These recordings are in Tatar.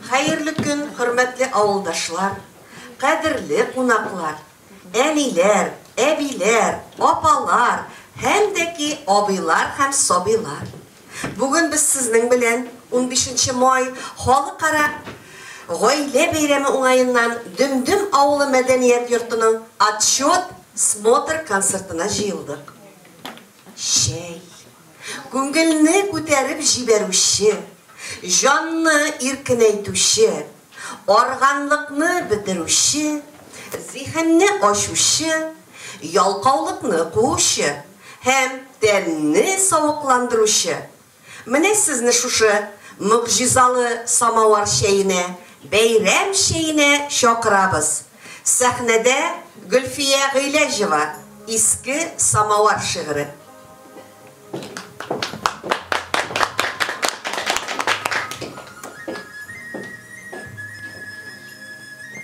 Хәерле көн, хөрмәтле авылдашлар, кадерле кунаклар, әниләр, әбиләр, апалар һәм дә ки абыйлар һәм сабыйлар. Бүген без сезнең белән 15 май халыкара гаилә бәйрәме уңаеннан Дөм-Дөм авылы мәдәният йортының отчет смотр концертына җыелдык. Чәй. Күңелне күтәреп җибәрүче, җанны иркенәйтүче, арганлыкны бетерүче, зиһенне ачучы, ялкаулыкны куучы һәм тәнне савыкландыручы. Менә сезне шушы могҗизалы самавар чәенә, бәйрәм чәенә чакырабыз. Сәхнәдә Гөлфия Гыйләҗева, Иске самавар шигыре.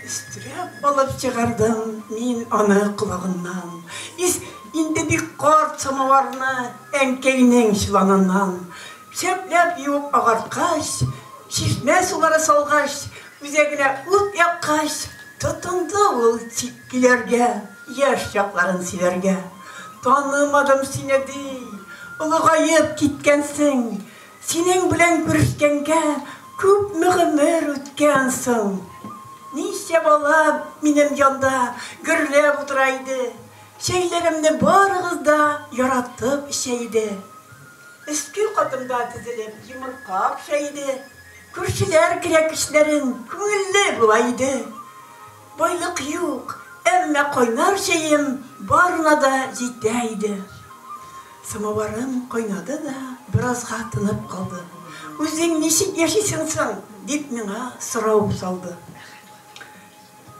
Өстерәп алып чыгардым мин аны колагыннан. Ис, инде бик карт самаварны әнкәйнең чоланыннан. Шәпләп юып агарткач, чишмә сулары салгач, үзәгенә ут яккач, тотынды ул көйләргә, яшь чакларын сөйләргә. Танымадым сине, ди, олыгаеп киткәнсең. Синең белән күрешкәнгә күпме гомер үткән соң. Ничә бала минем янда гөрләп утыра иде. Чәйләремне барыгыз да яратып эчә иде. Өске катымда тезелеп йомырка пешә иде. Күршеләр керә кичләрен, күңелле була иде. Байлык юк, әмма кайнар чәем барына да җитә иде. Самоварым кайнады да, беразга тынып калды. Үзең ничек яшисең соң? Дип миңа сорау салды.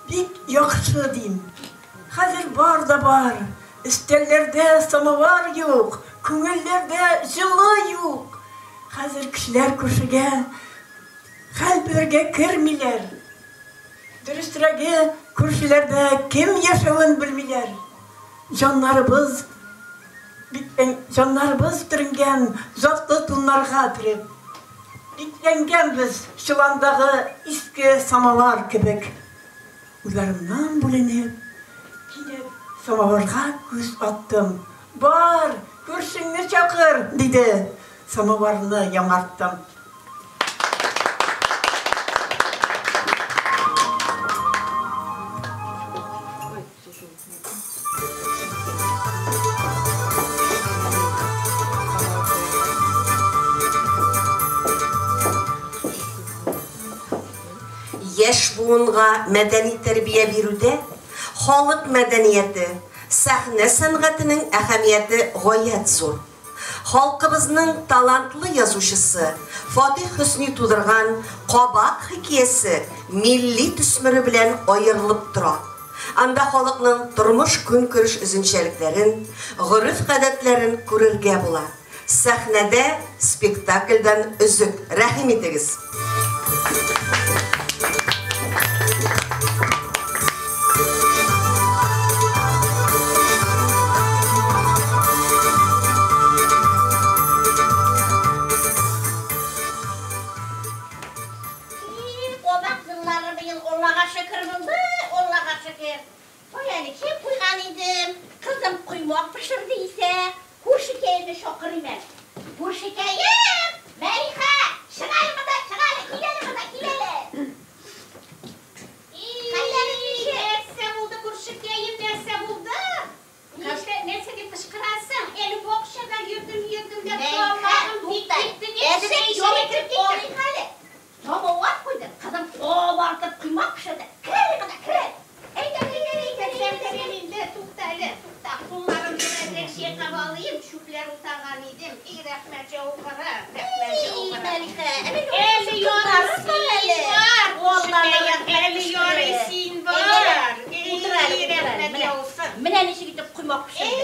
Бик яхшы, дим. Хәзер бар да бар. Өстәлләрдә самовар юк, күңелләрдә җылы юк. Хәзер кешеләр күршегә хәл белергә кермиләр. Дөресрәге, күршеләрдә кем яшәвен белмиләр. Җаннарыбыз җаннарыбыз төренгән затлы туннарга төреп. Бикләнгәнбез чоландагы иске самовар кебек. Уйларымнан бүленеп, кинәт самавырга күз аттым. Бар, күршеңне чакыр, диде. Самаварны яңарттым. Яшь буынга мәдәни тәрбия бирүдә халык мәдәнияте, сәхнә сәнгатенең әһәмияте гаять зур. Халкыбызның талантлы язучысы Фатих Хөсни тудырган Кабак хикәясе милли төсмере белән аерылып тора. Анда халыкның тормыш-көнкүреш үзенчәлекләрен, гореф-гадәтләрен күрергә була. Сәхнәдә спектакльдән өзек. Рәхим итегез. Кабак еллары быел Аллага шөкер булды, Аллага шөкер. Каяны киеп куйган идем, кызым коймак пешерде исә, күршекәемне чакырыйм әле. Күршекәем! Мәлихә! Чык әле монда, чык әле, кил әле монда, кил әле. Хәлләрең ничек? Нәрсә булды, күршекәем, нәрсә булды? Нәрсә, нәрсә дип кычкырасың? Әле бакчада йөрдем, йөрдем дә тамагым бик кипте, Әзрәк ял итеп алыйк әле. Самавыр куйдым, кызым кабартып коймак пешерде. Кер әле монда, кер әле. Әйдә, әйдә, әйдә, әйдә, Әзрәк инде, тукта әле, тукта. Кулларымны әзрәк чайкап алыйм, чүпләр утаган идем. И, рәхмәт яугыры, рәхмәт И, яугыры. Мәлихә, ә мин Әле ярый син бар, Алланың күршекәем, әле ярый син бар. Утыр әле, И, утыр әле. рәхмәт Менә, яусын. менә ничек итеп коймак пешерде. Эй,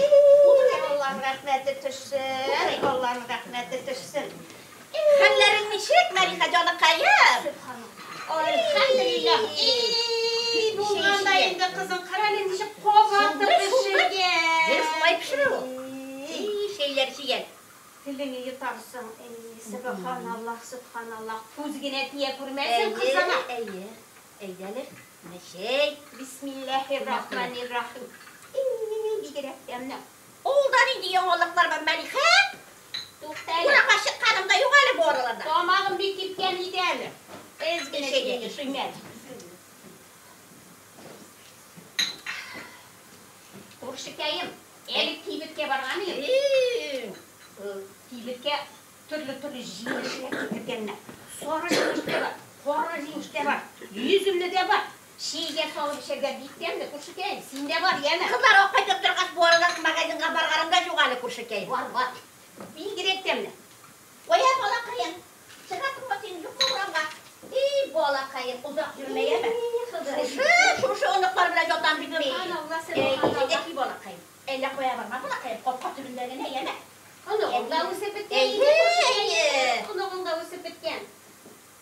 Алланың рәхмәте төшсен, Алланың рәхмәте төшсен. Хәлләрең ничек, Мәлихә җаныкаем? Әлхәмдүлилләһ. И, булганда инде кызың, кара әле ничек кабартып Шундый, шундый. пешергән. Гел шулай пешерә ул. И, чәйләр чигән. Телеңне йотарсың. Әй, сөбханаллаһ, сөбханаллаһ. Күз генә тия күрмәсен кызыңа. Әйе, әйдә әле. Менә чәй. Бисмиллаһир-рахманир-рахим. Ий, бигрәк тәмле. Ул да нинди яңалыклар бар, Мәлихә? Тукта әле. Урамга чыкканым да юк әле бу араларда. Тамагым бик кипкән иде әле. Әз генә Чәй чәй эчим әле. Күршекәем, әле кибеткә барган идем. Кибеткә төрле-төрле җимешләр китергәннәр. Сары җимеш тә бар, кара җимеш тә бар, йөземле дә бар. Чәйгә салып эчәргә бик тәмле, күршекәем. Син дә бар, яме. Кызлар алып кайтып торгач, бу арада магазинга барганым да юк әле, күршекәем. Бар, бар. Бигрәк тәмле. Кая, балакаем? Чыгасыңмы син, юкмы урамга? И, балакаем, озак йөрмә, яме. Шушы, шушы оныклар белән ятам бит мин. Сөбханалла, Әй, сөбханалла. әйдә ки, балакаем. Әллә кая барма, балакаем, капка төбендә генә, яме. Оныгың да үсеп беткән Әйе, инде, күршекәем. әйе. Оныгың да үсеп беткән.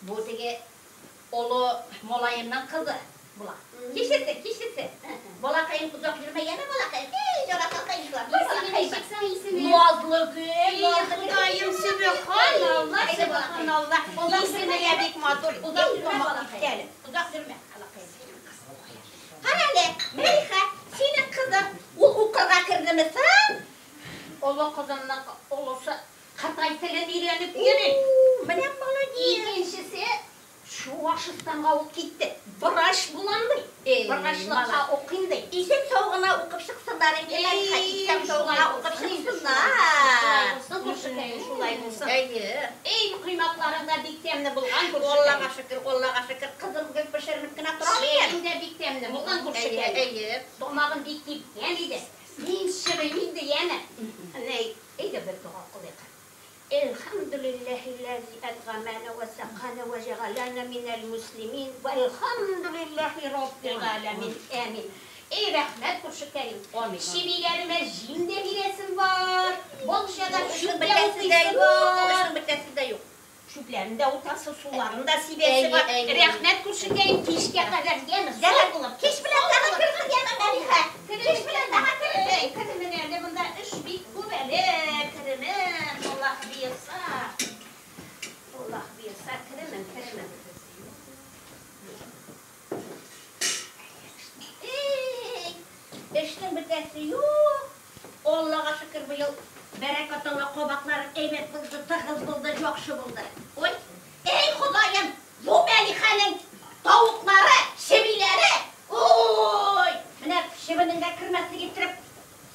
Бу теге олы малаемның кызы була. Кичерсен, кичерсен. Балакаем, озак йөрмә, яме, балакаем. Эй, яратылкаем шулар. Исеме ничек соң, исеме? Назлы гөл, Эй, назлы гөл. Ходаем, сөбханалла, Әйдә, балакаем. сөбханалла. Исеме дә бик матур. Озак Эй, йөрмә, тамак балакаем. кипте әле. Озак йөрмә, балакаем. Кара әле, Мәлихә, синең кызың ул укырга кердеме соң? Олы кызымның олысы Кытай телен өйрәнеп йөри. Менә молодец. Икенчесе Чуашстанга ук китте. Врач булам ди. Эй, Врачлыкка укыйм ди. Исән сау гына укып чыксыннар инде, Мәлихә, исән сау гына укып Шулай чыксыннар. булсын, күршекәем, шулай булсын. Әйе. Эй, коймакларың да бик тәмле булган, күршекәем. Аллага шөкер, Аллага шөкер, кызым гел пешеренеп кенә тора Чәең минем. дә бик тәмле булган, Әйе, күршекәем. әйе. Тамагым бик кипкән иде. Мин чыгыйм инде, яме. Әй, әйдә бер дога кылыйк. Элхамдулиллахи әтгамана ва сакана ва җәгалана минәл муслимин вәлхамдулиллахи раббил галәмин. Амин. Эй, рәхмәт, күршекәем. Амин. Чебиләремә җим дә бирәсем бар. Бакчада Эшнең чүп дә бетәсе дә утыйсы юк, бар. эшнең бетәсе дә юк. Чүпләрен дә утасы, суларын да сибәсе Әйе, бар. әйе. Рәхмәт, күршекәем, кичкә кадәр яме. Ярар, Сау булып. Кич белән тагы керсен, яме, Мәлихә. Кич белән тагы керсен. Эй, керемен әле, монда эш бик күп әле. Керемен, Аллаһ боерса. Аллаһ боерса, керемен, керемен. Эй, эшнең бетәсе юк. Аллага шөкер, быел бәрәкәтулла кабаклар әйбәт булды, тыгыз булды, яхшы булды. Ой, эй, Ходаем, бу Мәлихәнең тавыклары, чебиләре. Ой, менә чебенең дә кермәслек иттереп,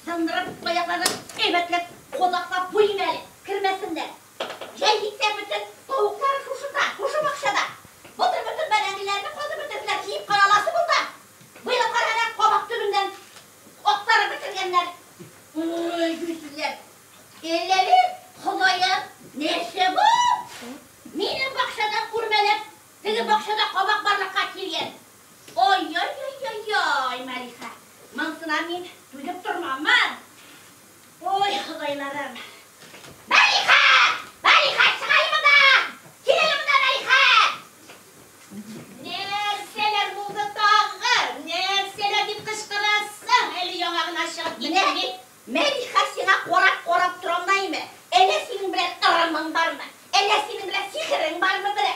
сындырып, аякларын әйбәтләп, кадаклап куйыйм әле, кермәсеннәр. Җәй җитсә бөтен тавыклары шушында, шушы бакчада. Былтыр бөтен бәрәңгеләрне казып бетерделәр, җыеп караласы булды. Быел карана кабак төбеннән актарып бетергәннәр. Ой, юньсезләр. Әллә Ходаем, нәрсә бу? Минем бакчадан үрмәләп, теге бакчада кабак барлыкка килгән. Ой-ой-ой-ой-ой, Мәлихә. Монысына мин түзеп тормаммын. Ой, Ходайларым. Мәлихә! Мәлихә, чык әле монда! Кил әле монда, Мәлихә! Нәрсәләр булды тагы? Нәрсәләр дип кычкырасың? Әле яңа гына чыгып Менә киттем бит. Мәлихә, сиңа карап-карап торам да име? Әллә синең белән ырымың бармы? Әллә синең белән сихерең бармы белә?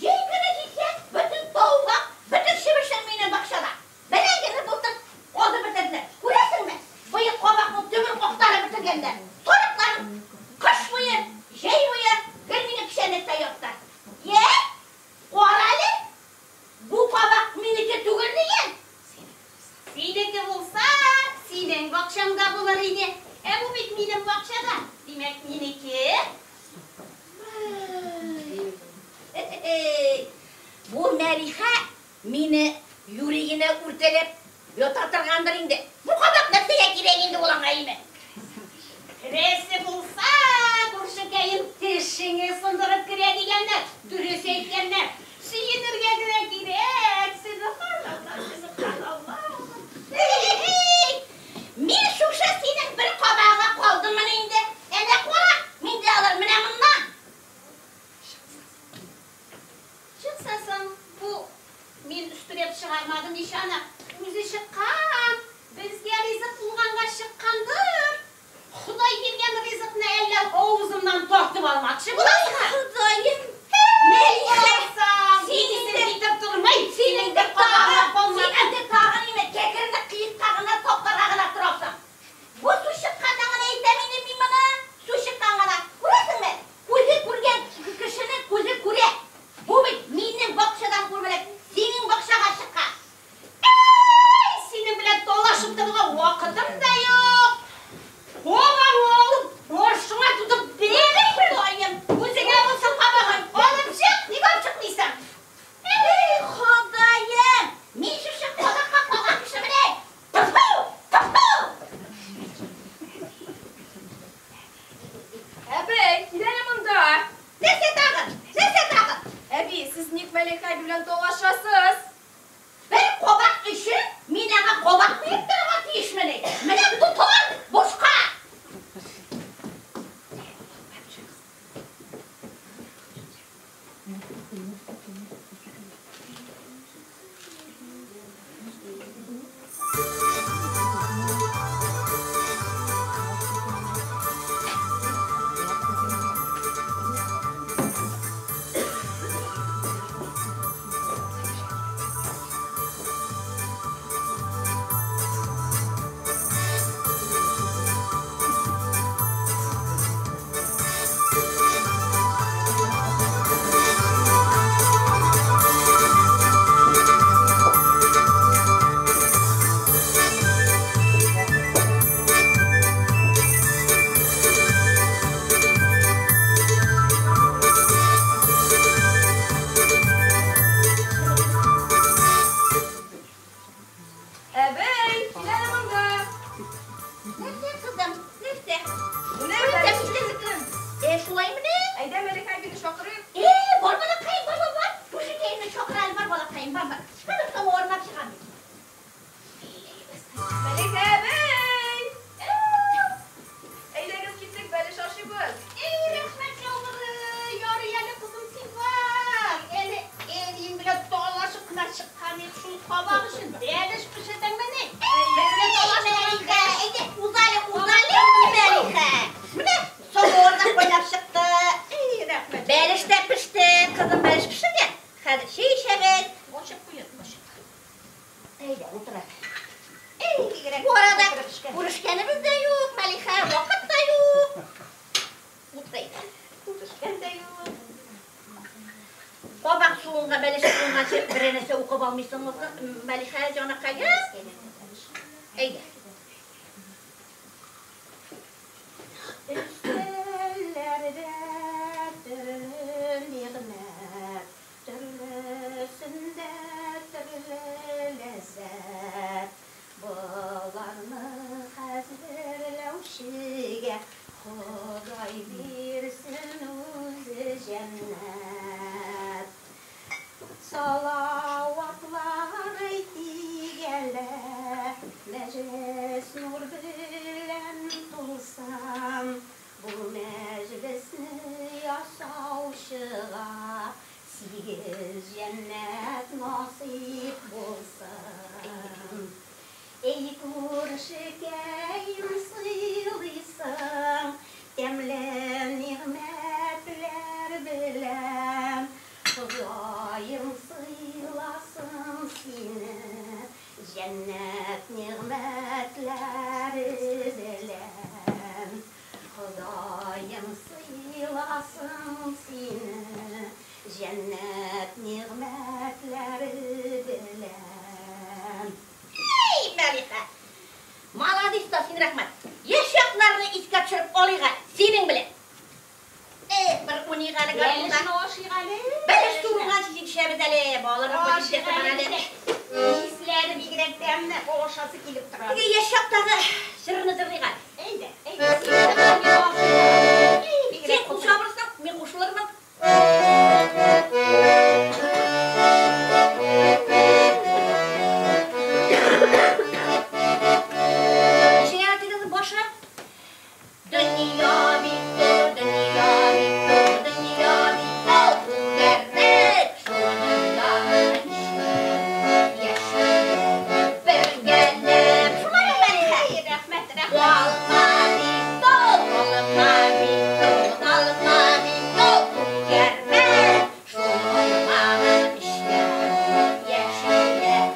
Җәй көне җитсә, бөтен тавыгың, бөтен чебешең минем бакчада. Бәрәңгене былтыр казып бетерделәр. Күрәсеңме? Быел кабакның төбен актарып бетергәннәр. Сарыкларым кыш буе, җәй буе гел минем печәнлектә ятты. Йә, кара әле, бу кабак минеке түгел дигән. Синеке булса, синең бакчаңда булыр иде. Ә бу бит минем бакчада. Димәк, минеке. Эй, бу Мәлихә мине юри генә үртәләп ята торгандыр инде. Бу кабак нәрсәгә кирәк инде ул аңа име? Керәсе булса, күршекәем, тешеңе сындырып керә дигәннәр. Дөрес әйткәннәр. Сөенергә генә кирәк. Сөбханалла, сөбханалла. Эй, мин шушы синең бер кабагыңа калдыммын инде. Әнә кара, мин дә алар менә моннан. Чыкса соң, бу мин өстерәп чыгармадым ич аны. Үзе чыккан. Безгә ризык булганга чыккандыр. Ходай биргән ризыкны әллә һау Шулаймыни? Әйдә, Мәликә әбине чакырыйк. Э, бар балакаем, бар, бар, бар. Күршекәемне чакыр әле, бар балакаем, бар, бар. Хәзер самавырын алып чыгам мин. Мәликә әбей! Әйдәгез киттек, бәлеш ашыйбыз. Эй, рәхмәт яугыры, ярый әле кызым син бар. Әле әниең белән талашып кына чыккан идек шул кабак өчен. Бәлеш пешердеңмени? Безгә талашып Мәликә, әйдә, уз әле, уз әле, Мәликә. Менә самавыр да кайнап чыкты. Эй, рәхмәт. Бәлеш тә пеште, кызым бәлеш пешергән. Хәзер чәй эчәбез. Ачып куйыйк, ачып. Әйдә, утыр әле. Эй, бигрәк. Бу арада күрешкәнебез дә юк, Мәлихә, вакыт та юк. Утыр әйдә. Күрешкән дә юк. Кабак суынга бәлеш суынганчы берәр нәрсә укып алмыйсыңмы, Мәлихә җаныкаем? Әйдә. Өстәлләрдә төрле нигъмәт, төрлесендә төрле ләззәт. Боларны хәзерләүчегә Ходай бирсен үзе җәннәт. Салаватлар әйтик әле, мәҗлес нур белән тулсын. Бу мәҗлесне ясаучыга сигез җәннәт насыйп булсын. Эй, күршекәем, сыйлыйсың, тәмле нигъмәтләр белән. Ходаем сыйласын сине, җәннәт нигъмәтләре белән. Ходаем сыйласын сине, җәннәт нигъмәтләре белән. Эй, Мәлихә! Молодец та син, рәхмәт. Яшь чакларны искә төшереп алыйк әле, синең белән. Э, бер уйныйк әле гармунда. Бәлешне ашыйк әле. Бәлеш суынганчы җитешәбез әле, балаларга кайтып Ашыйк җитәсе бар әле. әле. Исләре бигрәк тәмле, ашасы килеп тора. Теге яшь чактагы җырны җырлыйк әле. Әйдә, әйдә, син җырла, мин ашыйм. Эй, бигрәк Син кул чабырсың, мин кушылырмын. Ничек әле тегесен башы? Дөнья бит ул, дөнья бит ул, дөнья бит ул, түгәрәк, шул дөньяны нишләп яшибез бергәләп. Шулаймы, Мәлихә? Эй, рәхмәт, рәхмәт. Алма бит ул, алма бит ул, алма бит ул, түгәрәк, шул алманы эшләп яшибез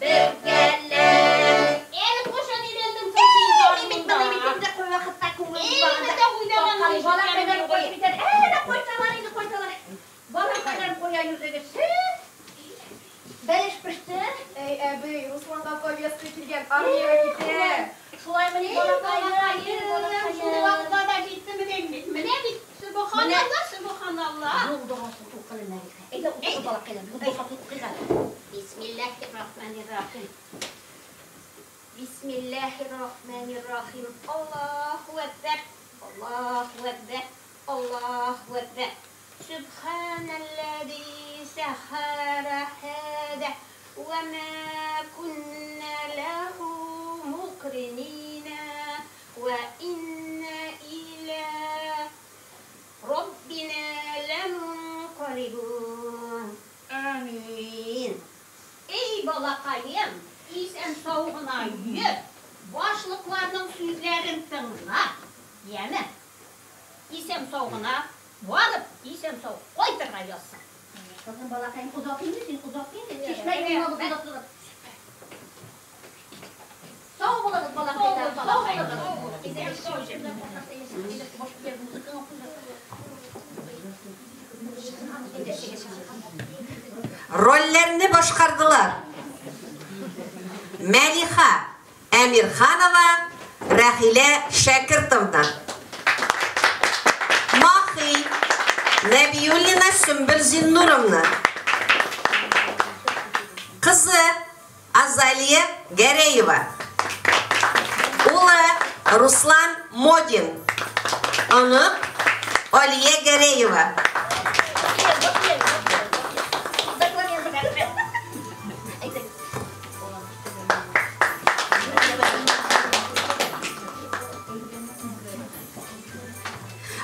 бергәләп. Әле кайчан өйләндең соң син Мин бит моны бит инде кай вакытта күңел Эй, булмаганда. менә уйлаган Бала ишеткәнем кадәр юк. куеп китәр. Әнә кайталар инде, кайталар. Бала кадәр куя йөрдегез. Бәлеш пеште. Эй, әбей, Русланга повестка килгән, армиягә китә. Шулаймыни, Балакаем, балакаем? шундый вакытта да җитте менә. Менә бит, сөбханалла, сөбханалла. Юл догасын укы, Мәлихә. Әйдә, укы, балакайлар. Юл догасын укыйк әле. Бисмиллаһир-рахманир-рахим. Бисмиллаһир-рахманир-рахим. Аллаһу акбар. Аллаһу акбар. Аллаһу акбар. Субханаллази сахара хада ва ма кунна лаху мукринина ва инна иля Раббина ламункалибун. Амин. Эй, балакаем, исән сау гына йөр. Башлыкларның сүзләрен тыңла. Яме. Исән сау гына барып, исән сау кайтырга язсын. Кызым, балакаем, озак инде син, озак инде. Чишмә юлына озак торып. Сау булыгыз, балакайлар, сау булыгыз. Исән сау җыр. Рольләрне башкардылар. Мәлиха Әмирханова, Рәхилә Шәкертовна. Махи Нәбиуллина Сөмбел Зиннуровна. Кызы Азалия Гәрәева. Улы Руслан Модин. Онык Алия Гәрәева.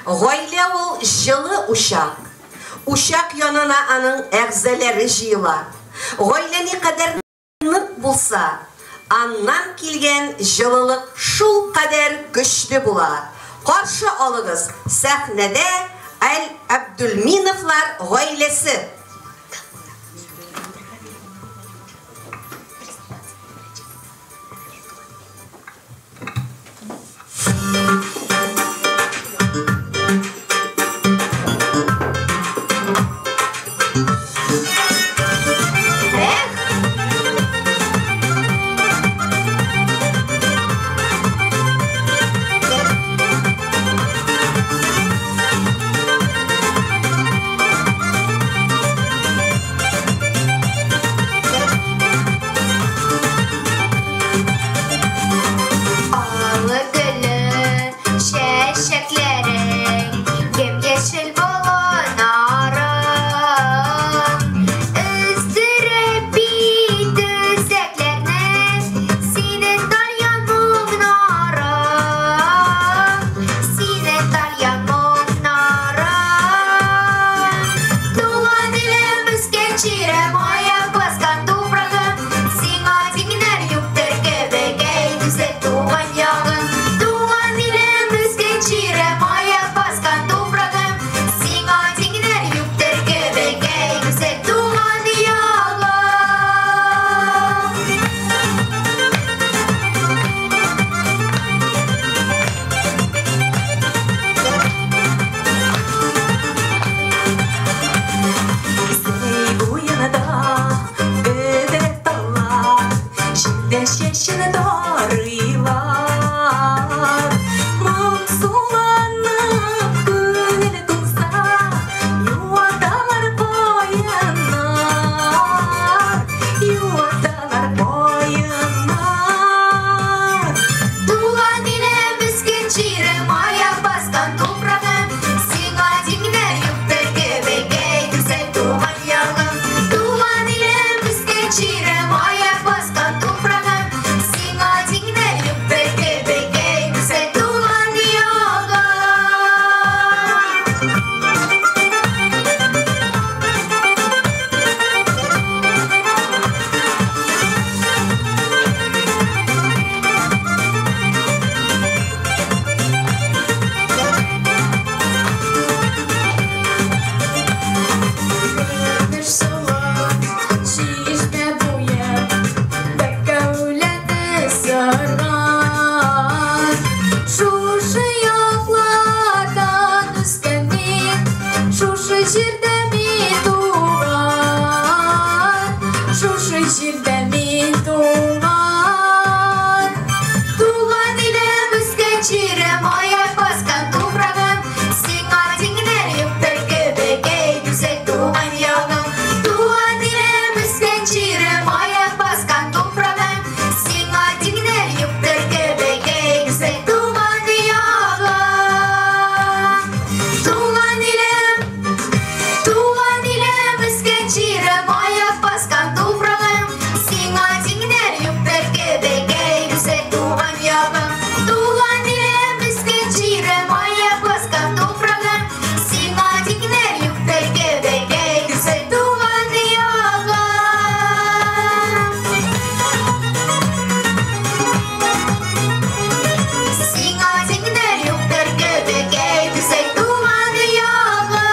Гаилә ул җылы учак. Учак янына аның әгъзалары җыела. Гаилә никадәр нык булса, аннан килгән җылылык шулкадәр көчле була. Каршы алыгыз, сәхнәдә Әл-Абдулминовлар гаиләсе. Алы гөле чәчәкләрең, ямь-яшел болыннарың. Өздереп бит үзәкләрне синең тальян моңнарың, синең тальян моңнарың. Туган илем, үскән җирем, аяк баскан туфрагым, сиңа тиңнәр юктыр кебек, әй гүзәл туган ягым. Туган илем, үскән җирем, аяк баскан туфрагым, сиңа тиңнәр юктыр кебек, әй гүзәл туган ягым. Зәй буенда бөдрә таллар, җилдә чәчен тарыйлар. Моңсуланып күңел тулса, юаталар каеннар, юаталар каеннар. Туган илем, үскән җирем, аяк баскан туфрагым, сиңа тиңнәр юктыр кебек, әй гүзәл туган ягым. Туган илем, үскән җирем, аяк баскан туфрагым, сиңа тиңнәр юктыр кебек, әй гүзәл туган ягым. Көмеш сулы чишмә буе, бәбкәүләне сарган. Шушы яклардан үскән мин, шушы җирдә мин туган, шушы җирдә мин туган. Туган илем, үскән җирем, аяк баскан туфрагым, сиңа тиңнәр юктыр кебек, әй гүзәл туган ягым. Туган илем, үскән җирем, аяк баскан туфрагым, сиңа тиңнәр юктыр кебек, әй гүзәл туган ягым. Туган илем, туган илем, үскән җирем, аяк баскан туфрагым, сиңа тиңнәр юктыр кебек, әй гүзәл туган ягым. Туган илем, үскән җирем, аяк баскан туфрагым, сиңа тиңнәр юктыр кебек, әй гүзәл туган ягым. Сиңа тиңнәр юктыр кебек, әй гүзәл туган ягым.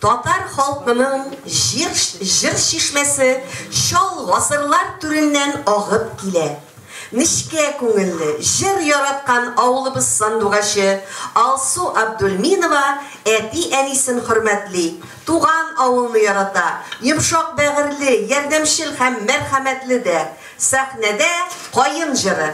Татар халкының җир, җыр чишмәсе чал гасырлар түреннән агып килә. Нечкә күңелле, җыр яраткан авылыбыз сандугачы Алсу Абдулминова әти-әнисен хөрмәтли, туган авылны ярата, йомшак бәгырьле, ярдәмчел һәм мәрхәмәтле дә. Сәхнәдә каен җыры.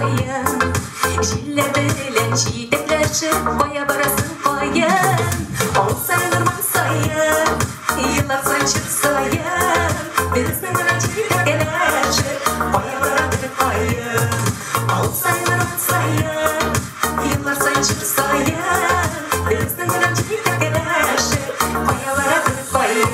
каен. Җилләр белән җитәкләшеп, кая барасың, каен? Алсаң урман саен, еларсың җыр саен, безнең белән җитәкләшеп, кая барадыр каен? Алсаң урман саен, еларсың җыр саен, безнең белән җитәкләшеп, кая барадыр каен?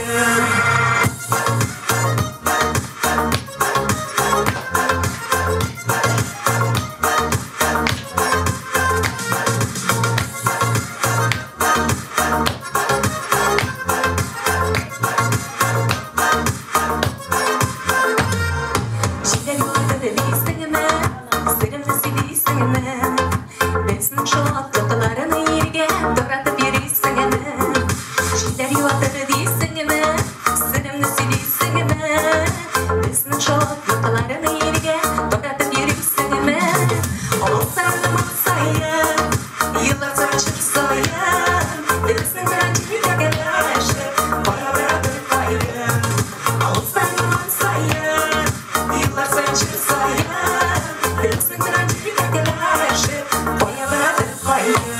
Җилләр юатыр дисеңме, серемне сөйлисеңме? Безнең шатлыкларны илгә таратып йөрисеңме? Җилләр юатыр дисеңме, серемне сөйлисеңме? Безнең шатлыкларны илгә таратып йөрисеңме? Алсаң урман саен, еларсаң җыр саен, безнең белән җитәкләшеп, кая барадыр каен? Алсаң урман саен, еларсаң җыр саен, безнең белән җитәкләшеп, кая барадыр каен?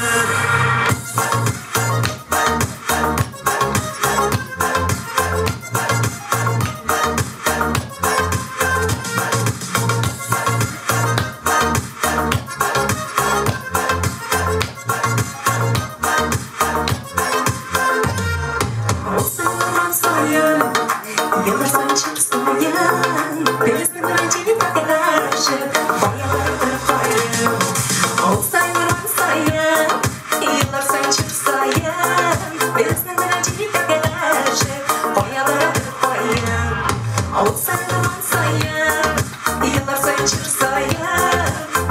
Алсаң урман саен, еларсаң җыр саен, безнең белән җитәкләшеп, кая барадыр каен? Алсаң урман саен, еларсаң җыр саен, безнең белән җитәкләшеп, кая барадыр каен? Алсаң урман саен, еларсаң җыр саен,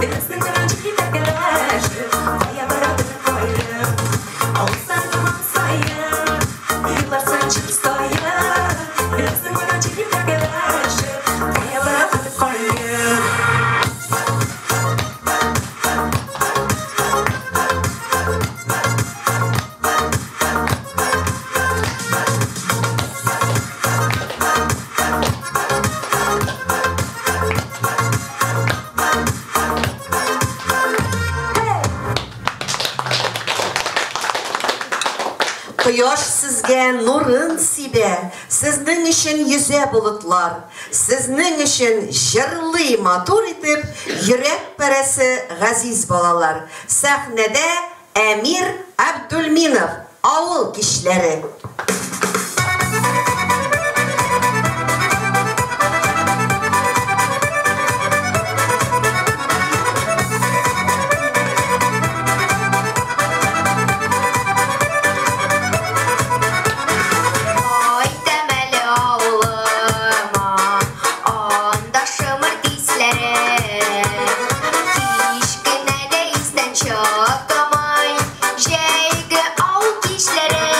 безнең белән җитәкләшеп, кая барадыр каен? Алсаң урман саен, еларсаң җыр саен, безнең белән җитәкләшеп, кая барадыр каен? Кояш сезгә нурын сибә, сезнең өчен йөзә болытлар, сезнең өчен җырлый матур итеп йөрәк парәсе газиз балалар. Сәхнәдә Әмир Абдулминов, Авыл кичләре. Кайтам әле авылыма, анда шымырт исләре. Һич кенә дә истән чыкмый җәйге авыл кичләре.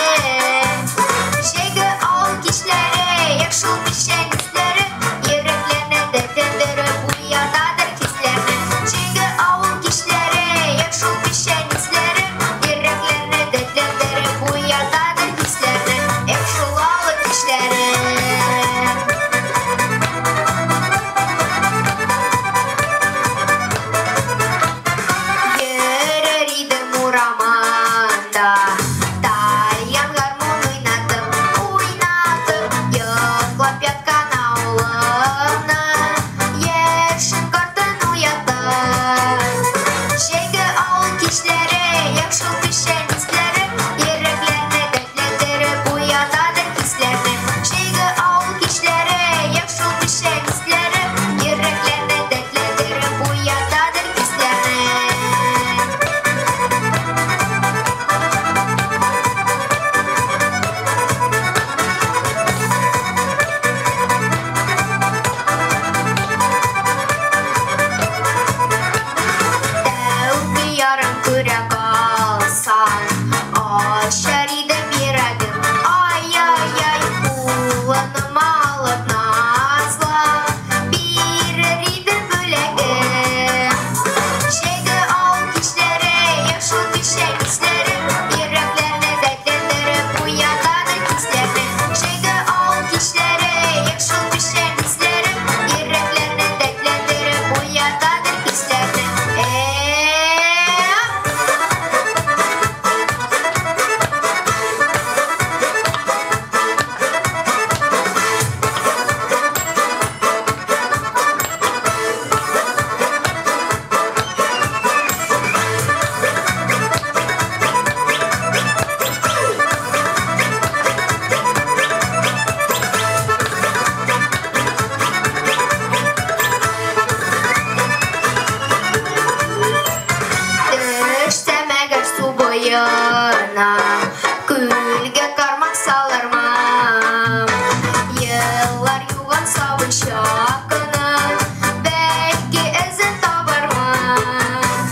Коена күлгә кармак салырмын. Еллар юган сабын чакына, бәлки эзен табармын.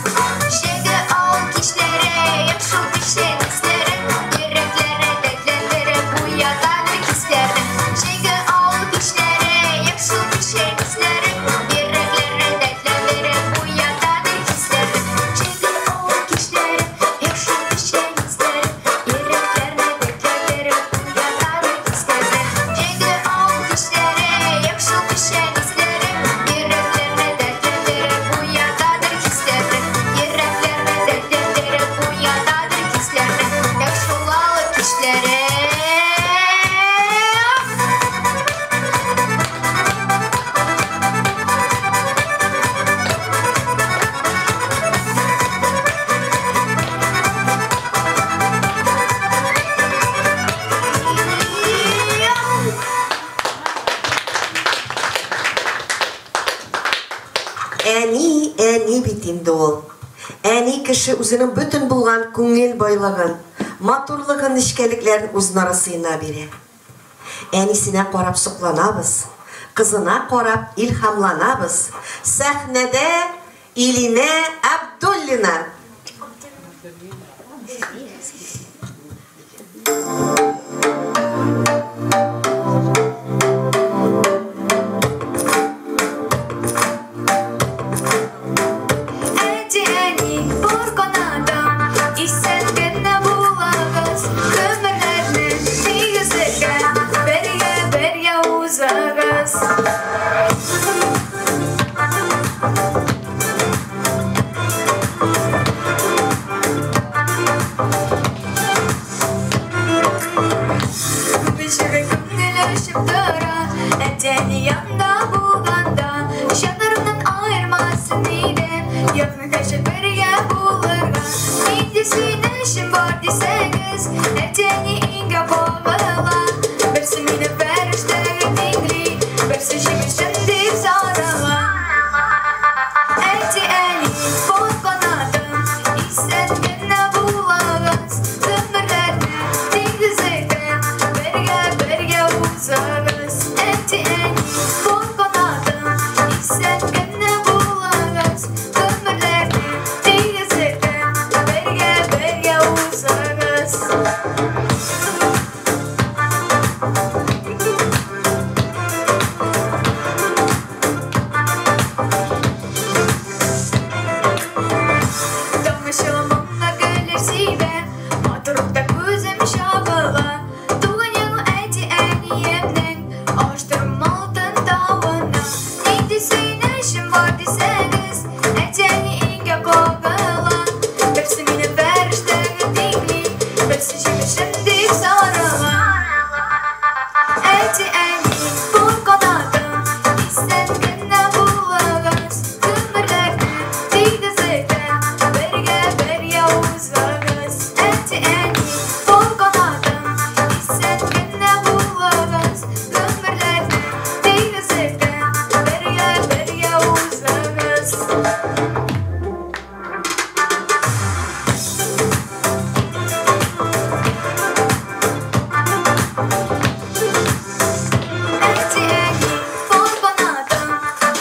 Җәйге авыл кичләре, яхшы печән исләре, йөрәкләре дәртләндереп уятадыр хисләрне. Җәйге авыл кичләре, яхшы печән исләре, йөрәкләре дәртләндереп уятадыр хисләрне. Җәйге авыл кичләре, яхшы печән исләре, йөрәкләрне дәртләндереп уятадыр хисләрне. Җәйге авыл кичләре, яхшы печән исләре, йөрәкләрне дәртләндереп уятадыр хисләрне. Йөрәкләрне дәртләндереп уятадыр хисләрне. Яхшы авыл кичләре. Әни, әни бит инде ул. Әни кеше үзенең бөтен булган күңел байлыгын, матурлыгын, нечкәлекләрен үз нарасыена бирә. Әнисенә карап сокланабыз, кызына карап илһамланабыз. Сәхнәдә Илинә Абдуллина. Әти-әни, пар канатым, исән генә булыгыз, гомерләрне тигезлеккә бергә-бергә узыгыз. Күбешеге күңел ачып тора, әти-әни янда булганда, җаннарымнан аермасын иде, якын кеше бергә булырга. Нинди сөенечем бар дисәгез, әти-әни иңгә багыла. Берсе мине фәрештәгә тиңли, берсе җимешем дип санала. Әти-әни, пар канатым, исән генә булыгыз, гомерләрне тигезлеккә бергә-бергә узыгыз. Әти-әни, пар канатым, исән генә булыгыз, гомерләрне тигезлеккә бергә-бергә узыгыз. Тамчылы моңга гөлләр сибә, матурлыкта күзем чагыла. Туган ягым әти-әниемнең аштырым алтын тавына. Нинди сөенечем бар дисәгез, әти-әни иңгә кагыла. Берсе мине фәрештәгә тиңли, берсе җимешем дип сарыла. Әти-әни, пар канатым, исән генә булыгыз, гомерләрне тигезлеккә бергә-бергә узыгыз. Әти-әни, пар канатым, исән генә булыгыз, гомерләрне тигезлеккә бергә-бергә узыгыз. Әти-әни, пар канатым,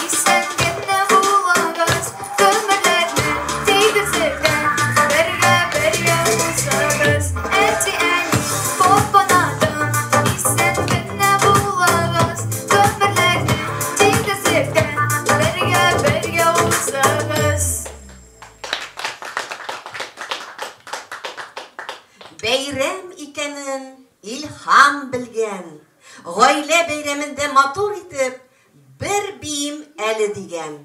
исән генә булыгыз, гомерләрне тигезлеккә бергә-бергә узыгыз. Әти-әни, пар канатым, исән генә булыгыз, гомерләрне тигезлеккә бергә-бергә узыгыз. Бәйрәм икәнен илһам белгән. Гаилә бәйрәмендә матур итеп бер биим әле дигән.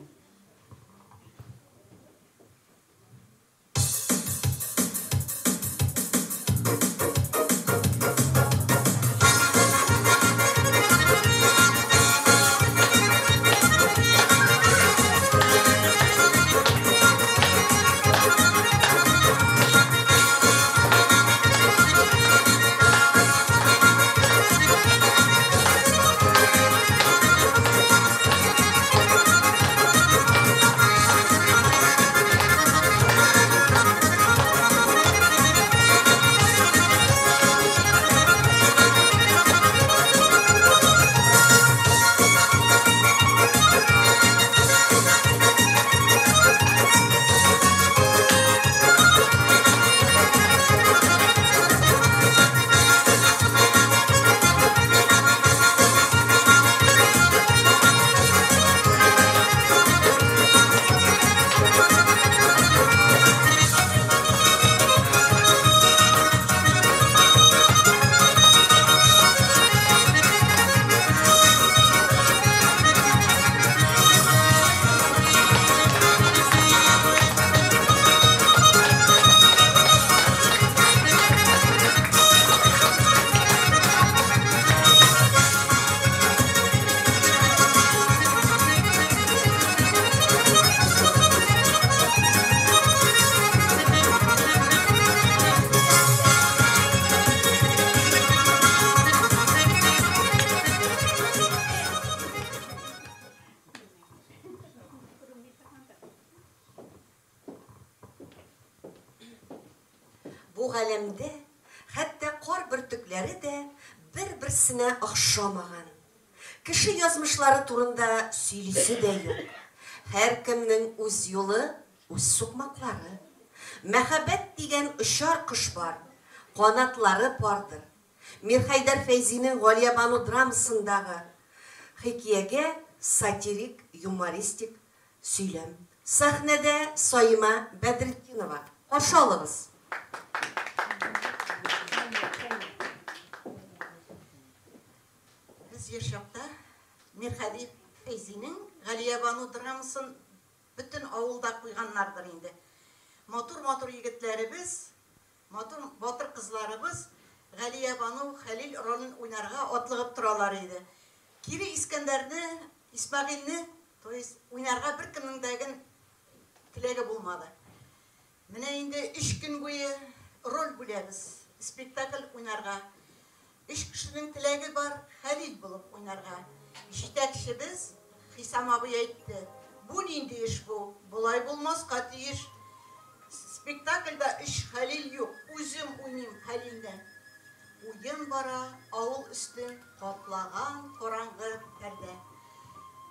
Әти-әни, Бу галәмдә хәтта кар бөртекләре дә бер-берсенә охшамаган. Кеше язмышлары турында сөйлисе дә юк. Һәркемнең үз юлы, үз сукмаклары. Мәхәббәт дигән очар кош бар, канатлары пардыр. Мирхәйдәр Фәйзинең Галиябану драмасындагы хикәягә сатирик, юмористик сөйләм. Сәхнәдә Саимә Бәдретдинова. Каршы алыгыз! Без яшь чакта Мирһади Фәйзинең Галиябану драмасын бөтен авылда куйганнардыр инде. Матур-матур егетләребез, матур батыр кызларыбыз Галиябану, Хәлил ролен уйнарга атлыгып торалар иде. Кире Искәндәрне, Исмәгыйльне, то есть, уйнарга беркемнең дә теләге булмады. Менә инде өч көн буе роль бүләбез, спектакль уйнарга. Өч кешенең теләге бар Хәлил булып уйнарга. Җитәкчебез Хисам абый әйтте, бу нинди эш бу, болай булмаска тиеш. Спектакльдә өч Хәлил юк, үзем уйныйм Хәлилне. Уен бара, авыл өстен каплаган караңгы пәрдә,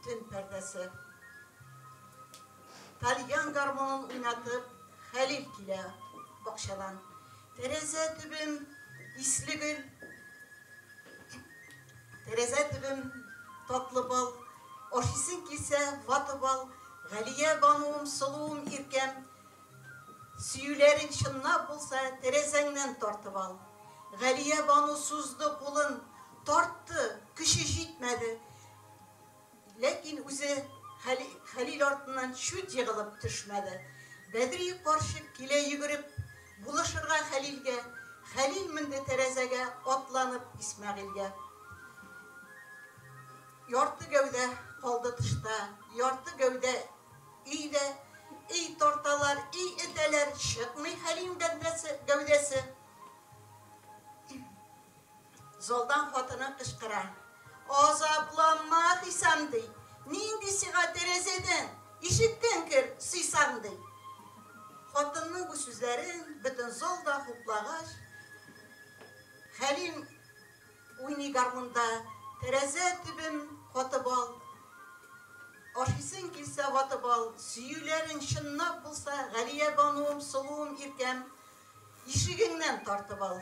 төн пәрдәсе. Тальян гармунын уйнатып, Хәлил килә бакчадан. Тәрәзә төбем исле гөл, тәрәзә төбем татлы бал, ашыйсың килсә ватып ал, Галиябануым, сылуым, иркәм, сөюләрең чынлап булса, тәрәзәңнән тартып ал. Галиябану сузды кулын, тартты, көче җитмәде. Ләкин үзе Хәлил артыннан чүт егылып төшмәде. Бәдри карчык килә йөгереп, булышырга Хәлилгә. Хәлил менде тәрәзәгә, атланып Исмәгыйльгә. Ярты гәүдә калды тышта, ярты гәүдә өйдә. Эй тарталар, эй этәләр, чыкмый Хәлил гәүдәсе. Залдан хатыны кычкыра. Азапланма, Хисам, ди. Нинди сиңа тәрәзәдән, ишектән кер, сыйсаң, ди. Хатынның бу сүзләрен бөтен зал да хуплагач, Хәлим уйный гармунда, тәрәзә төбем катып ал, ашыйсың килсә ватып ал, сөюләрең чынлап булса, Галиябануым, сылуым, иркәм, ишегеңнән тартып ал.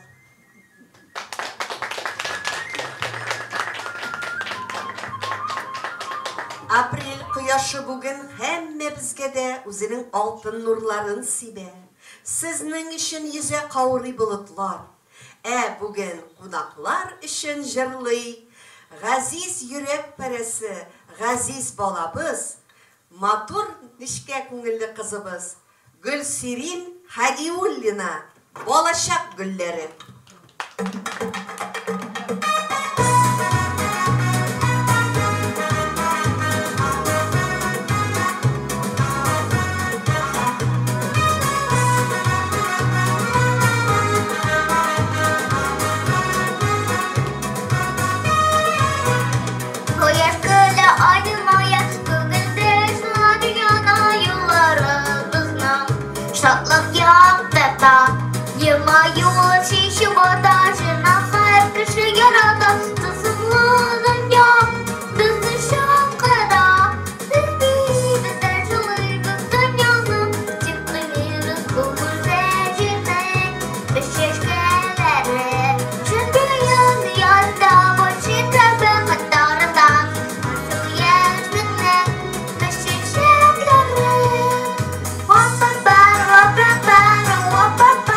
Апрель кояшы бүген һәммәбезгә дә үзенең алтын нурларын сибә. Сезнең өчен йөзә каурый болытлар. Ә бүген кунаклар өчен җырлый газиз йөрәк парәсе, газиз балабыз, матур нечкә күңелле кызыбыз Гөлсирин Һадиуллина, Балачак гөлләре. Кояш көлә, ай елмая, күңелдә шат яна юлларыбызның. Шатлык яктырта, елмаю чишеп ата, җырны һәр кеше ярата, тылсымлы дөнья безне чакыра. Без биибез дә җылыйбыз дөньяны, тик кыймыйбыз бу гүзәл җирнең без чәчкәләре. Чөнки дөньяда бар җирдә бәхет тарата, моңсу яшьлекнең без чәчәкләре. Вапа-па, вапа-па, вапа-па.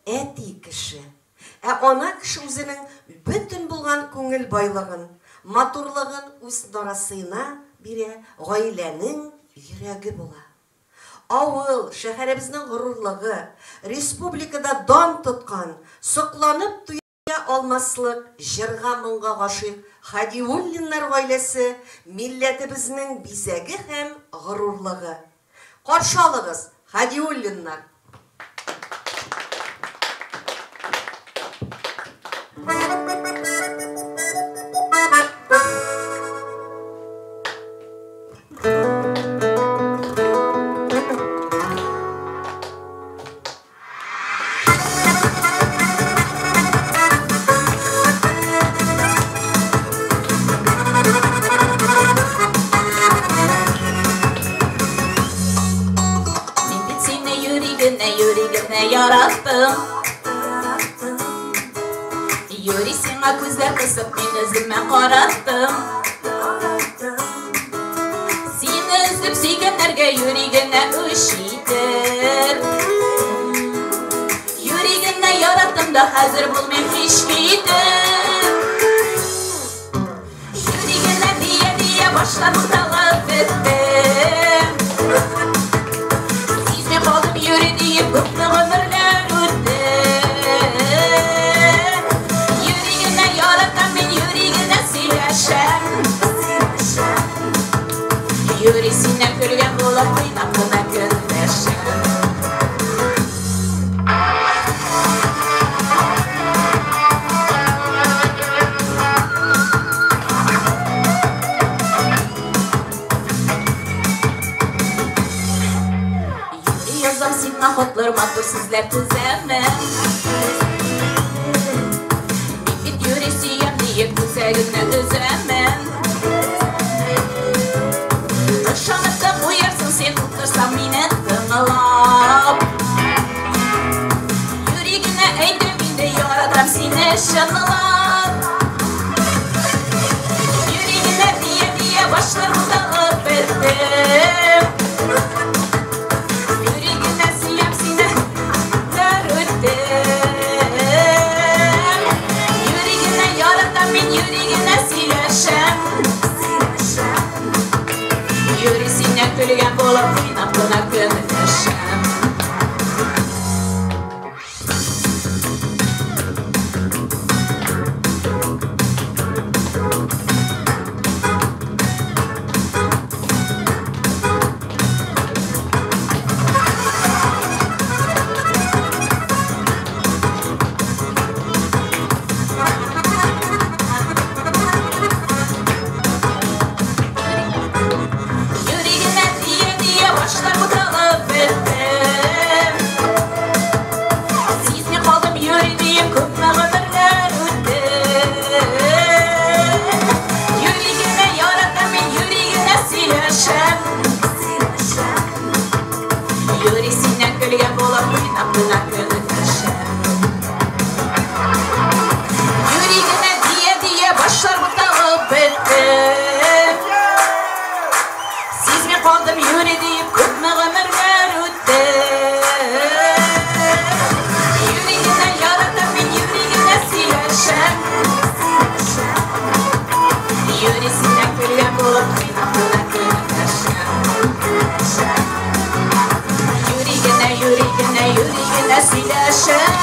әти кеше. Ә ана кеше үзенең бөтен булган күңел байлыгын, матурлыгын үз нарасыена бирә, гаиләнең йөрәге була. Авыл, шәһәребезнең горурлыгы, республикада дан тоткан, сокланып туя алмаслык җырга-моңга гашыйк Хадиуллиннар гаиләсе милләтебезнең бизәге һәм горурлыгы. Каршы алыгыз, Хадиуллиннар! Мин бит сине юри генә, юри генә яраттым. Юри сиңа күзләр кысып, мин үземә караттым. Сине өзеп сөйгәннәргә юри генә үч итеп. Юри генә яраттым да хәзер булмыйм һич китеп. Юри генә дия-дия башлар буталып беттем. Сизми калдым юри диеп күпме гомерләр үтте. Юри генә яратам мин, юри генә сөйләшәм. Юри синнән көлгән булып уйнап кына көнләшәм. Юри язам сиңа хатлар, матур сүзләр тезәмен. Мин бит юри сөям диеп күзәгеңне өзәмен. Ышанып та куярсың син утырсаң мине тыңлап. Юри генә әйтәм инде яратам сине чынлап. Юри генә дия-дия башлар буталып беттем. Юри генә сөям сине гомерләр үтте. Юри генә яратам мин, юри генә сөйләшәм. Юри синнән көлгән булып уйнап кына көнләшәм. Юри генә дия-дия башлар буталып беттем. Сизми калдым юри диеп күпме гомерләр үтте. Юри генә яратам мин, юри генә сөйләшәм. Юри синнән көлгән булып уйнап кына көнләшәм. Юри генә дия-дия башлар буталып беттем. Сизми калдым юри диеп күпме гомерләр үтте. Юри генә яратам мин, юри генә сөйләшәм. Юри синнән көлгән булып уйнап кына көнләшәм. Юри генә, юри генә, юри генә сөйләшәм.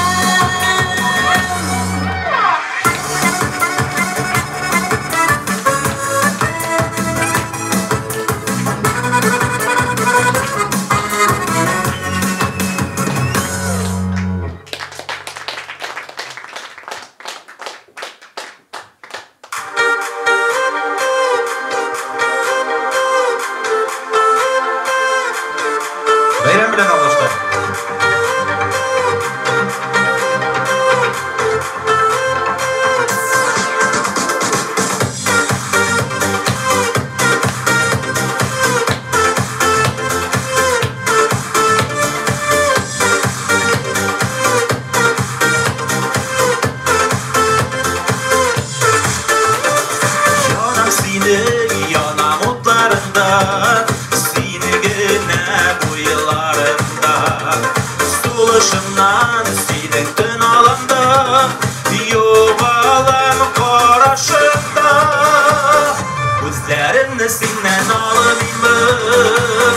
Күзләремне синнән алмыймын,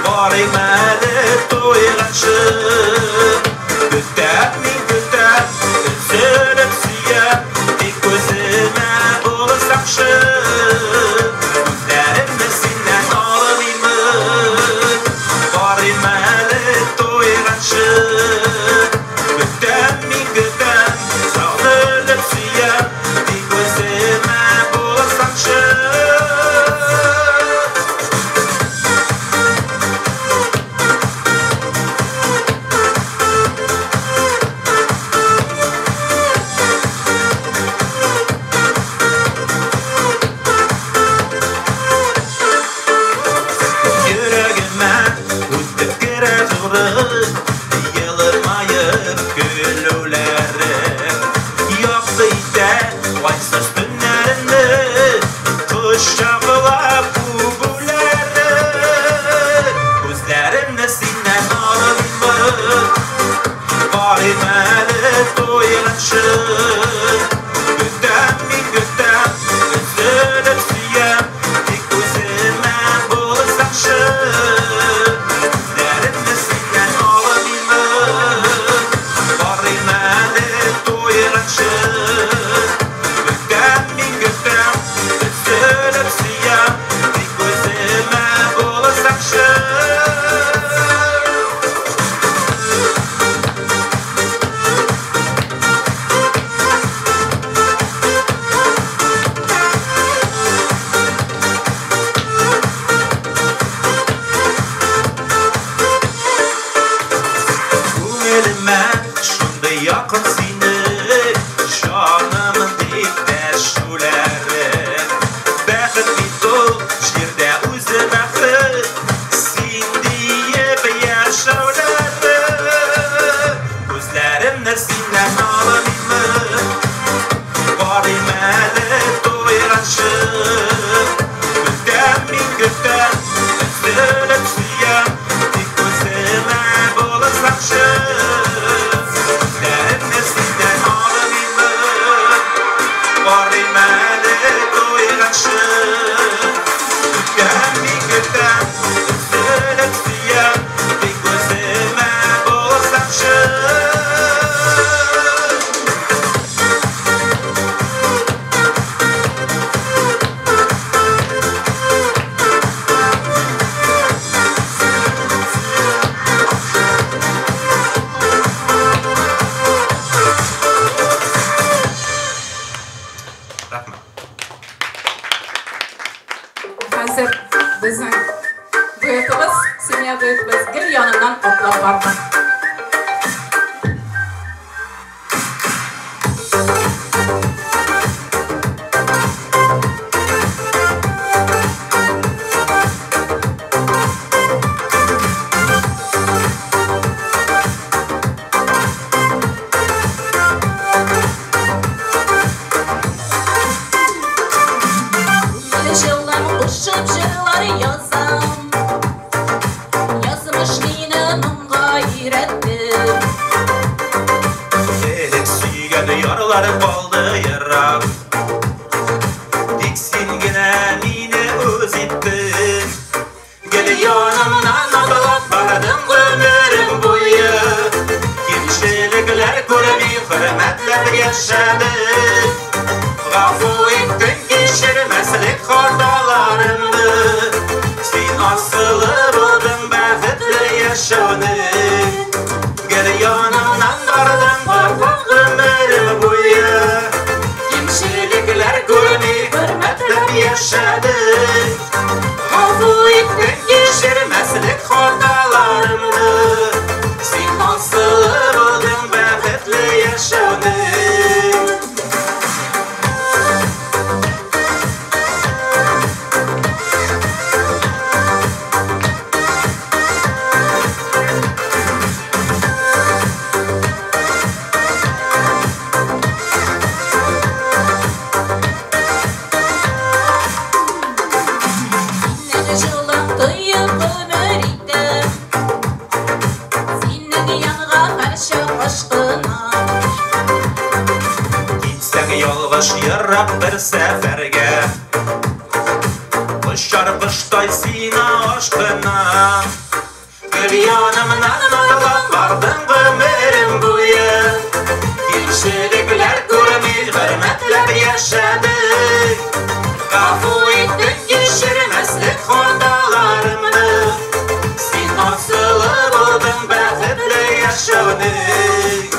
барыйм әле туйганчы. Көтәм мин, көтәм, өзелеп сөям, тик үземә булсаңчы. Күзләремне синнән алмыймын, барыйм әле туйганчы. Көтәм мин, көтәм, сагынып сөям, тик үземә булсаңчы. Йөрәгемә үтеп керә зуры, елмаеп көлүләре. Якты итә айсыз төннәрне, кочаклап үбүләре. Күзләремне синнән алмыймын, барыйм әле туйганчы. Көтәм мин, көтәм, өзелеп сөям, тик үземә булсаңчы. Күзләремне синнән алмыймын, барыйм әле туйганчы. Көтәм мин, көтәм, өзелеп сөям, тик үземә булсаңчы. Күңелемә шундый якын сине, җаным дип дәшүләрең. Бәхет бит ул җирдә үзе бәхет, син диеп яшәүләрең. Күзләремне синнән алмыймын, барыйм әле туйганчы. Көтәм мин, көтәм, өзелеп сөям, тик үземә булсаңчы. Күзләремне синнән алмыймын, барыйм әле туйганчы. Көтәм мин, көтәм, өзелеп сөям, тик үземә булсаңчы. Рәхмәт. Хәзер безнең дуэтыбыз, семья дуэтыбыз гел яныннан атлап барды. Җылым кушып җырлар язам, язмыш мине моңга өйрәтте. Элек сөйгән ярлар калды ерак, тик син генә мине үз иттең. Гел янымнан атлап бардың гомерем буе, кимчелекләр күрми хөрмәтләп яшәдек. Гафу иттең кичермәслек хаталарымны, син асылы булдың бәхетле яшәүнең. Гел янымнан бардың барлык гомерем буе, кимчелекләр күрми хөрмәтләп яшәдек. Гафу иттең кичермәслек хаталарымны, син асылы булдың бәхетле яшәүнең. Синнән җылым тоеп гомер итәм, синең янга һәрчак ашкынам. Китсәң ялгыш ерак бер сәфәргә, Аккоштай сиңа ашкынам. Гел янымнан атлап бардың гомерем буе. Кимчелекләр күрми, хөрмәтләп яшәдек. Гафу иттең кичермәслек хаталарымны. Син асылы булдың бәхетле яшәүнең.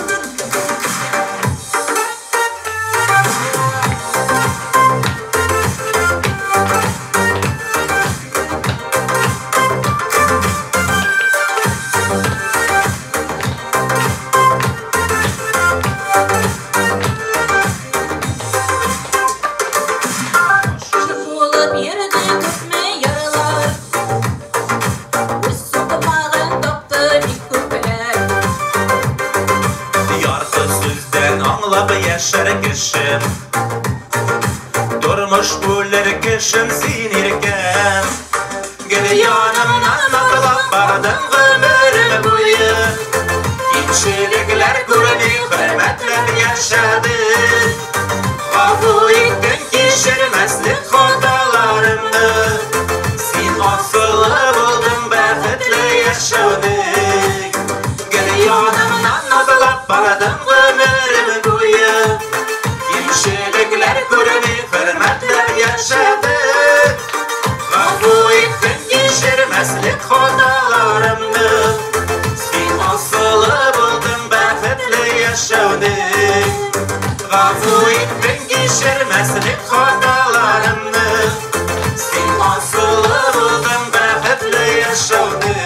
Гашыйк булып йөрде күпме ярлар, Үз сукмагын тапты бик күпләр. Ярты сүздән аңлап яшәр кешем. Тормыш бүлер кешем син иркәм. Гел янымнан атлап бардың гомерем буе. Кимчелекләр күрми, хөрмәтләп яшәдек. Гафу иттең кичермәслек хаталарымны. Син асылы булдың бәхетле яшәүнең. Гел янымнан атлап бардың гомерем буе. Кимчелекләр күрми, хөрмәтләп яшәдек. Гафу иттең кичермәслек хаталарымны. Син асылы булдың бәхетле яшәүнең. Гафу иттең кичермәслек хаталарымны. Син асылы булдың бәхетле яшәүнең.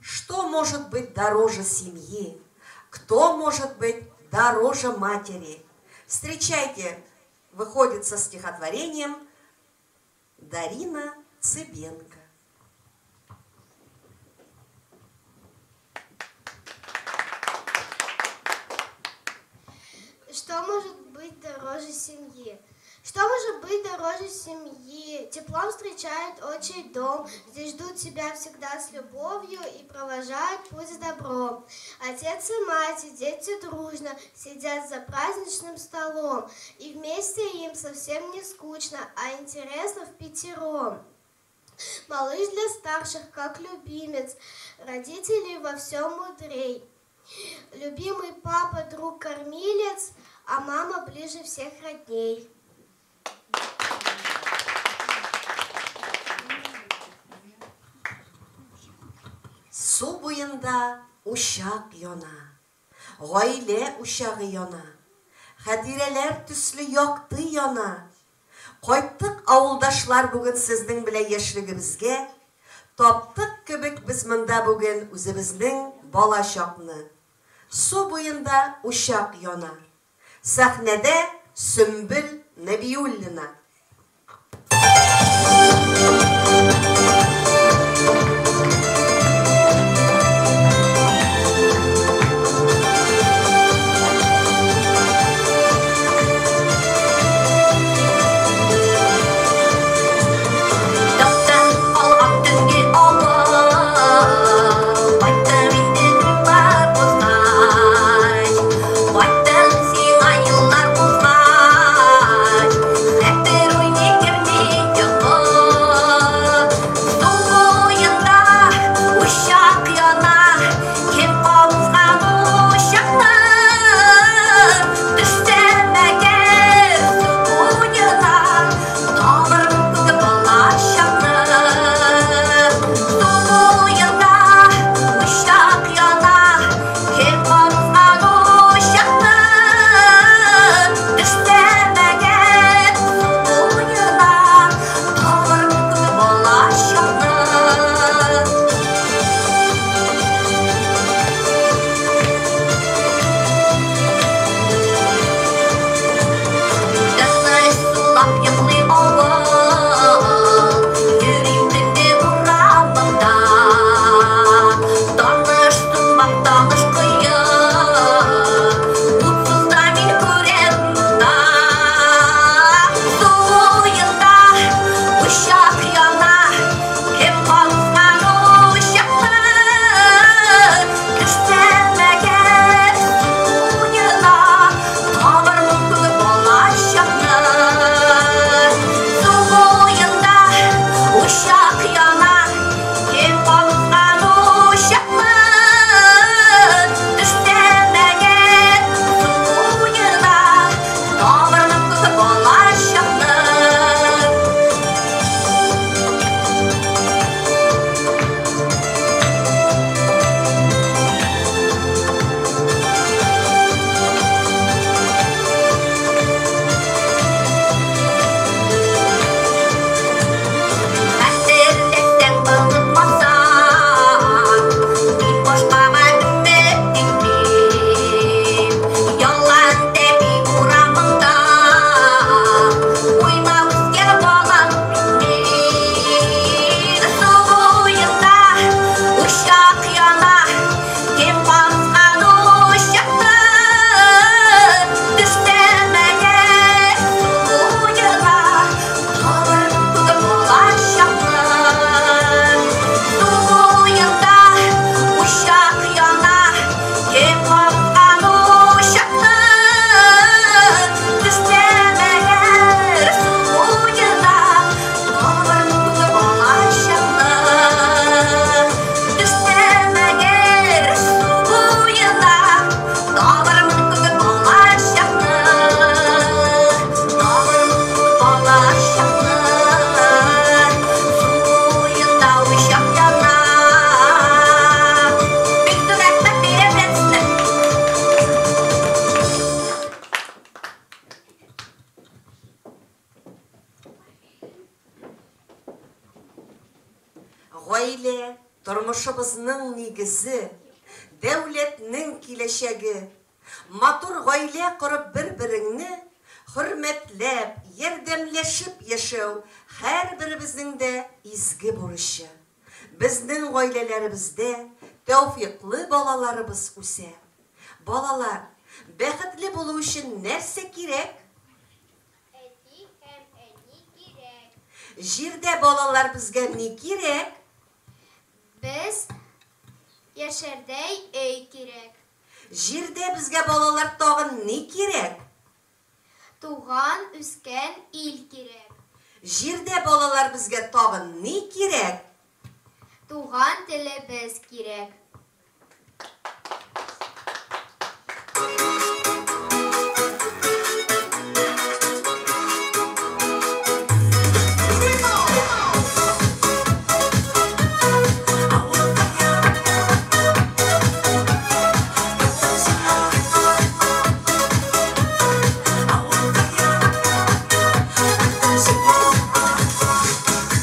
Что может быть дороже семьи? Кто может быть дороже матери? Встречайте, выходит со стихотворением Дарина Цыбенко. Что может быть дороже семьи? Что может быть дороже семьи? Теплом встречает отчий дом, здесь ждут тебя всегда с любовью и провожают путь с добром. Отец и мать, и дети дружно сидят за праздничным столом, и вместе им совсем не скучно, а интересно впятером. Малыш для старших, как любимец, родители во всем мудрей. Любимый папа, друг, кормилец, а мама ближе всех родней. Су буенда учак яна, гаилә учагы яна, хатирәләр төсле якты яна. Кайттык авылдашлар бүген сезнең белән яшьлегебезгә, таптык кебек без монда бүген үзебезнең бала чакны. Су буенда учак яна. Сәхнәдә Сөмбел Нәбиуллина. Таптан алган төнге авыл, Кайттым инде еллар узгач, Кайттым сиңа еллар узгач, Хәтер уйный керми йокы. тормышыбызның нигезе, дәүләтнең киләчәге. Матур гаилә корып бер-береңне хөрмәтләп, ярдәмләшеп яшәү һәрберебезнең дә изге бурычы. Безнең гаиләләребездә тәүфиклы балаларыбыз үсә. Балалар, бәхетле булу өчен нәрсә кирәк? Әти һәм әни кирәк. Җирдә балалар безгә ни кирәк? Без яшәрдәй өй кирәк. Җирдә безгә балалар тагын ни кирәк? Туган үскән ил кирәк. Җирдә балалар безгә тагын ни кирәк? Туган телебез кирәк.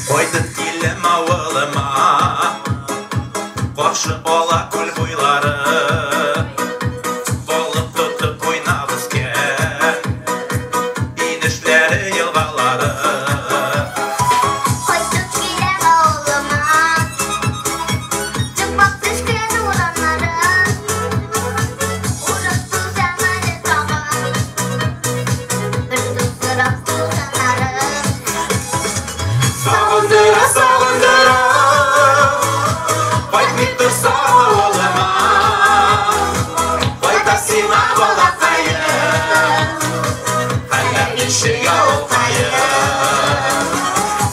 Кайтып киләм авылыма, Каршы ала күл буйлары. Балык тотып уйнап үскән Инешләре, елгалары. Кайтып киләм авылыма, Чыкмак төшкән урамнары. Урыс тузан әле тагын, Бер туздырып тузаннары. Сагындыра, сагындыра, Кайтмый торсам авылыма. Кайта сиңа балакаем, Хәлләр ничек авылкаем?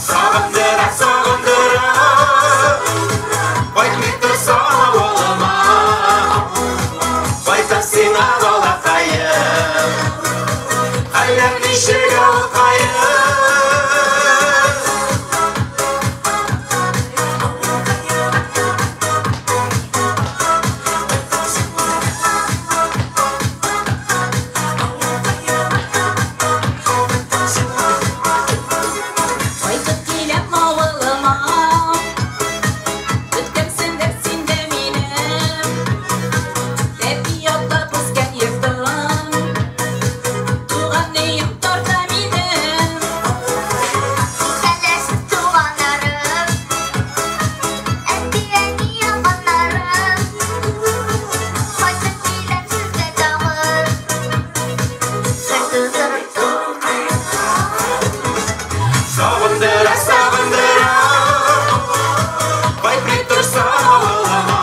Сагындыра, сагындыра, Кайтмый торсам авылыма. Кайта сиңа балакаем, Хәлләр ничек авылкаем? Кайтып киләм авылыма, Көткәнсеңдер син дә мине. Тәпи атлап үскән йортым, Туган өем тарта мине. Исәнләшеп туганнарым, Әти-әни якыннарым. Кайтып киләм сезгә тагын, Бер туздырып Сагындыра, сагындыра, Кайтмый торсам авылыма.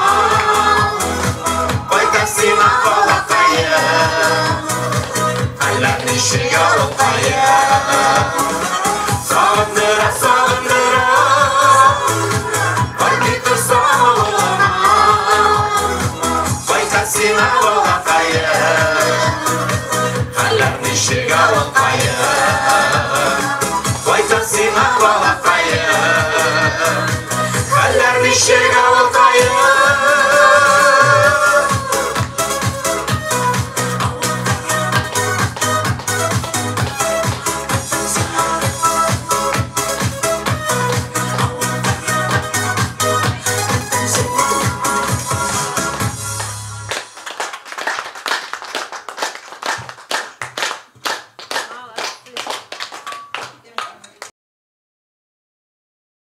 Кайта сиңа балакаем, Хәлләр ничек авылкаем? Сагындыра, сагындыра, Кайтмый торсам авылыма. Кайта сиңа балакаем, Хәлләр ничек авылкаем? Кайта сиңа балакаем.